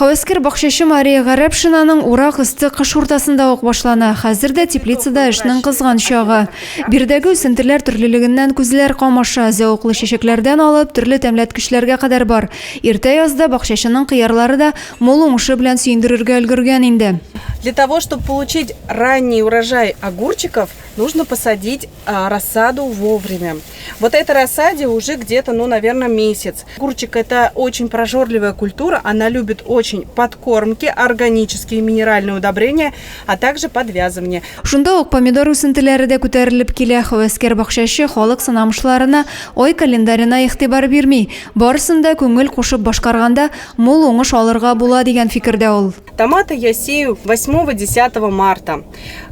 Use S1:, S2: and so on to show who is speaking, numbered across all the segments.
S1: Һәвәскәр бакчачы Мария Гарәпшинаның урак өсте кыш уртасында ук башлана. Хәзер дә теплицада эшнең кызган чагы. Биредәге үсентеләр төрлелегеннән күзләр камаша. Зәвыклы чәчәкләрдән алып, төрле тәмләткечләргә кадәр бар. Иртә язда бакчачының кыярлары да мул уңышы белән сөендерергә өлгергән инде.
S2: Для того, чтобы получить ранний урожай огурчиков, нужно посадить рассаду вовремя. Вот этой рассаде уже где-то, ну, наверное, месяц. Огурчик – это очень прожорливая культура, она любит очень подкормки, органические минеральные удобрения, а также подвязывание.
S1: Шунда ук помидор үсентеләре дә күтәрелеп килә. Һәвәскәр бакчачы халык сынамышларына, ай календарена игътибар бирми. Барысын да күңел кушып башкарганда, мул уңыш алырга була дигән фикердә ул.
S2: Томаты я сею 8-10 марта.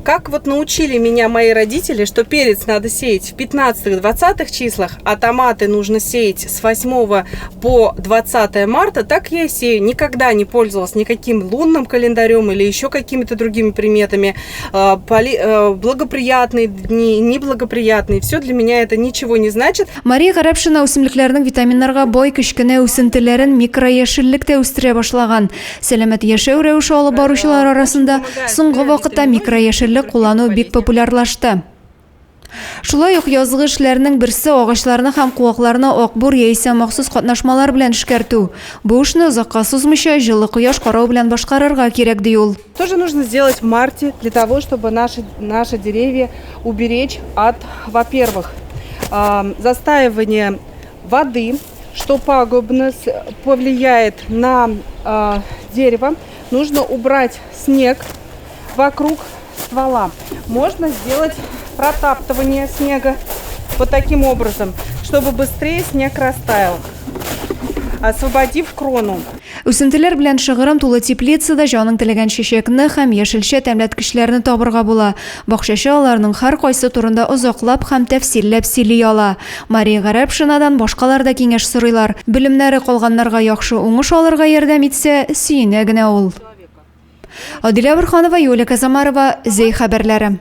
S2: Как вот научили меня мои родители, что перец надо сеять в 15-20 числах, а томаты нужно сеять с 8 по 20 марта, так я и сею. Никогда не пользовалась никаким лунным календарем или еще какими-то другими приметами. Благоприятные дни, неблагоприятные. Все для меня это ничего не значит.
S1: Мария Гарәпшина үсемлекләрнең витаминнарга бай кечкенә үсентеләрен микрояшеллектә үстерә башлаган. Сәламәт яшәү рәвеше алып баручылар арасында соңгы вакытта микрояшеллек куллану бик популярлашты. Шулай ук язгы эшләрнең берсе агачларны һәм куакларны акбур яисә махсус катнашмалар белән эшкәртү. Бу эшне озакка сузмыйча, җылы кояш карау белән башкарырга кирәк, ди ул.
S2: Что же нужно сделать в марте для того, чтобы наши, наши деревья уберечь от, во-первых, застаивания воды, что пагубно повлияет на дерево. Нужно убрать снег вокруг ствола. Можно сделать протаптывание снега вот таким образом, чтобы быстрее снег растаял, освободив крону.
S1: Үсентеләр белән шыгрым тулы теплицада җаның теләгән чәчәкне һәм яшелчә тәмләткечләрне табырга була. Бакчачы аларның һәркайсы турында озаклап һәм тәфсилләп сөйли ала. Мария Гарәпшинадан башкалар да киңәш сорыйлар. Белемнәре калганнарга яхшы уңыш алырга ярдәм итсә, сөенә генә ул. Адилә Борһанова, Юлия Казамарова, Зәй хәбәрләре.